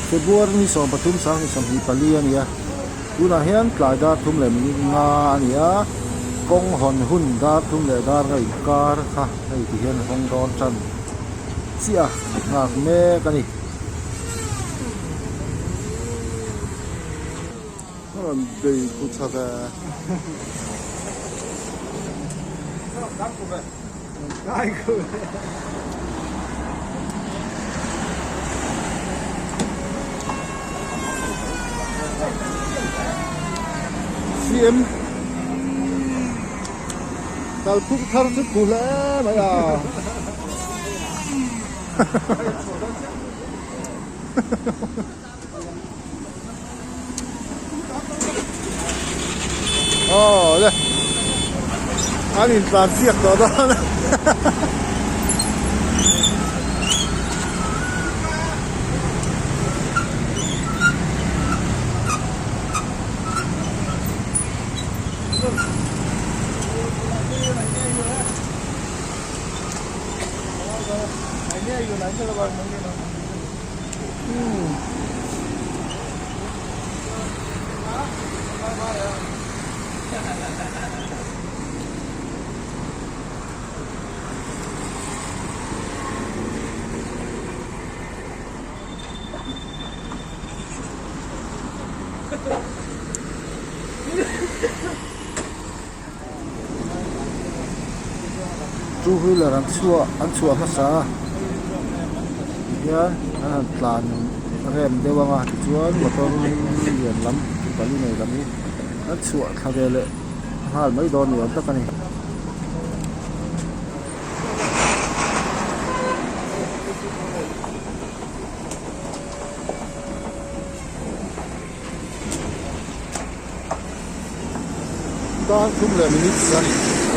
February ni 13 2024 a ni a tunah hian tlai dar thum leh minute nga a ni a kawng hawn hun dar thum leh dar nga inkar kha hei ti hian hawng dawn tan chiah a nghak mek a ni. A rawn bei khu tha ve. CM kalphung thar chu phu hle mai a. Aw le an intlan siak tawh dawn a Two wheeler an chhuah an chhuah hmasa a tihian an han tlan rem deuh ang a tichuan motor lian lam ke pali nei lam hi an chhuah thla ve leh nghal mai dawn ni awm tak a ni. Dar thum leh minute sarih.